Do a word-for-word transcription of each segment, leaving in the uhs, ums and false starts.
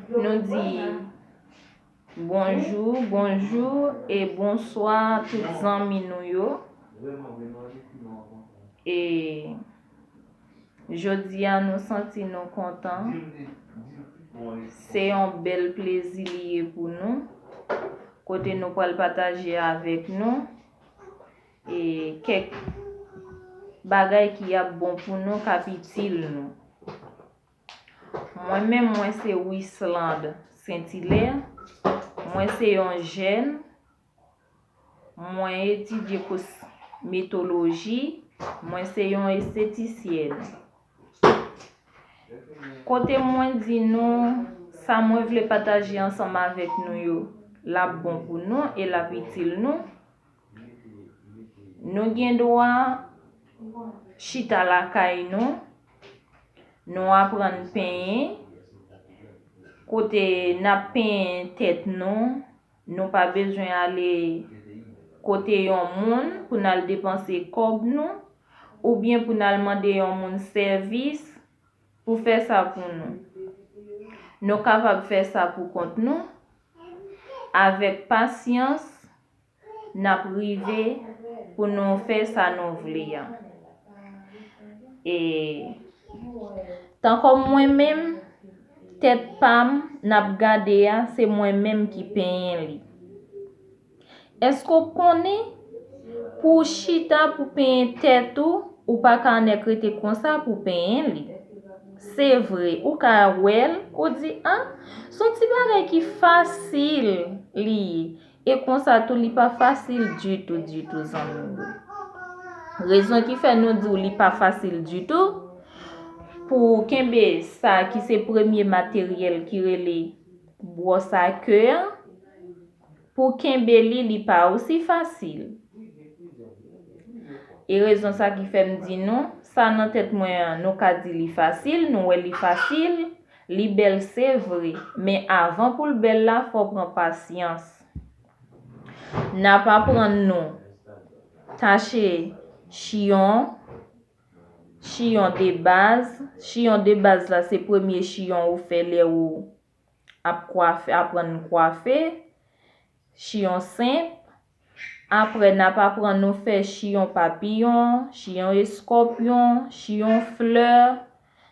Nou di bonjou, bonjou e bonswa tout zanmi nou yo. E jodi a nou santi nou kontan. Se yon bèl plezi li ye pou nou. Kote nou pral pataje avèk nou e kèk bagay ki ap bon pou nou, k ap itil nou. Mwen menm, mwen se Wisland Saint Hilaire. Mwen se yon jèn. Mwen etidye kosmetoloji. Mwen se yon estetisyèn. Kote mwen di nou, sa mwen vle pataje ansanm avèk nou yo, l ap bon pou nou e l ap itil nou. Nou gen dwa chita lakay nou, nou aprann penyen, kote n ap penyen tèt nou, nou pa bezwen ale kote yon moun pou n al depanse kòb nou, oubyen pou n al mande yon moun sèvis pou fè sa pou nou. Nou kapab fè sa pou kont nou, avèk pasyans, n ap rive pou nou fè sa nou vle a. E tankò mwen menm, tèt pa m n ap gade a, se mwen menm ki penyen li. Èske w konnen, pou w chita pou penyen tèt ou, ou pa ka annik rete konsa pou penyen li? Se vre, ou ka wè l, ou di, a, se yon ti bagay ki fasil li ye. E konsa tou, li pa fasil ditou, ditou, zanmi m yo. Rezon ki fè nou di w li pa fasil ditou, pou w kenbe sa ki se premye materyèl ki rele bwòs a ke a, pou w kenbe li, li pa osi fasil. E rezon sa ki fè m di nou, sa nan tèt mwen an, nou ka di li fasil, nou wè li fasil, li bèl, se vre, men avan pou l bèl la, fò w pran pasyans. N ap aprann nou tache chiyon, chiyon de baz. Chiyon de baz la, se premye chiyon ou fè lè ou ap kwafe, aprann kwafe. Chiyon senp. Apre, n ap aprann nou fè chiyon papiyon, chiyon eskòpyon, chiyon flè.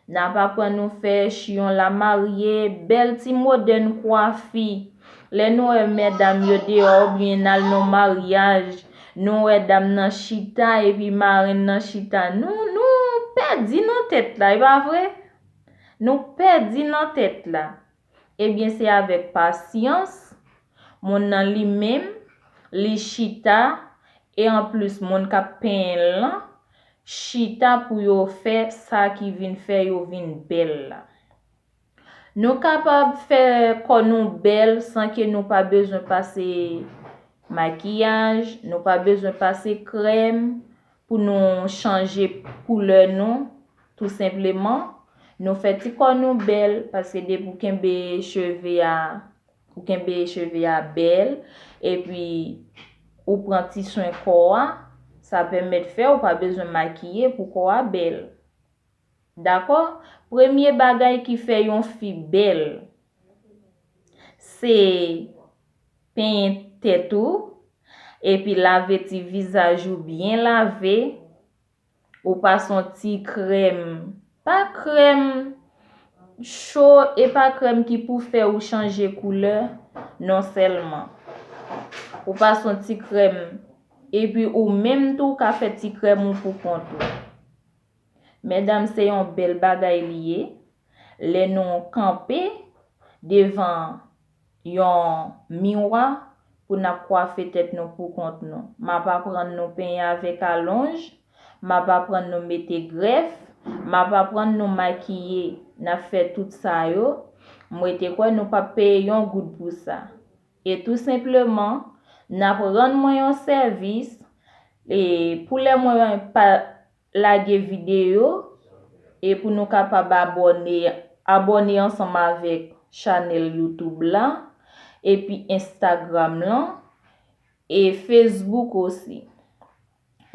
N ap aprann nou fè chiyon lamarye, bèl ti modèn kwafi. Lè nou wè medam yo deyò oubyen n al nan maryaj, nou wè dam nan chita epi marenn nan chita, nou, nou pèdi nan tèt la, e pa vre? Nou pèdi nan tèt la. Ebyen, se avèk pasyans, moun nan li menm, li chita, e anplis, moun k ap penyen l lan, chita pou yo fè sa ki vin fè yo vin bèl la. Nou kapab fè kò nou bèl san ke nou pa bezwen pase makiyaj, nou pa bezwen pase krèm pou nou chanje koulè nou, tou senpleman. Nou fè ti kò nou bèl, paske depi w kenbe cheve a, ou kenbe cheve a bèl, epi ou pran ti swen kò a, sa pèmèt fè ou pa bezwen makiye pou kò a bèl. Dakò? Premye bagay ki fè yon fi bèl, se penyen tèt ou, epi lave ti vizaj ou byen lave. Ou pase yon ti krèm, pa krèm cho e pa krèm ki pou fè ou chanje koulè, non sèlman. Ou pase yon ti krèm, epi ou menm tou ka fè ti krèm ou pou kont ou. Medam, se yon bèl bagay li ye. Lè nou kanpe devan yon miwa pou n ap kwafe tèt nou pou kont nou. M ap aprann nou penyen avèk alonj, m ap aprann nou mete grèf, m ap aprann nou makiye. N ap fè tout sa yo. M rete kwè nou p ap peye yon goud pou sa. E tou senpleman, n ap rann mwen yon sèvis, e pou lè mwen pa lage videyo, e pou nou kapab abòne, abòne ansanm avèk chanèl YouTube la, epi Instagram lan, e Facebook osi.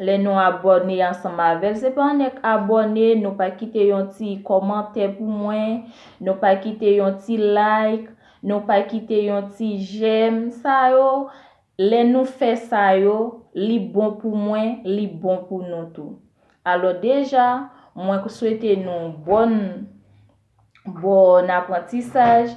Lè nou abòne ansanm avè l, se pa annik abòne, nou pa kite yon ti kòmantè pou mwen, nou pa kite yon ti like, nou pa kite yon ti j'aime. Sa yo, lè nou fè sa yo, li bon pou mwen, li bon pou nou tou. Alò deja, mwen swete nou bòn, bòn aprantisaj,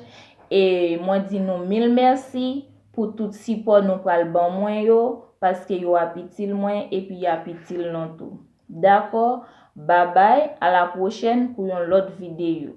e mwen di nou mil mèsi pou tout sipò nou pral ban mwen yo, paske yo ap itil mwen epi y ap itil nou tou. Dakò? Babay, a la pwochèn pou yon lòt videyo.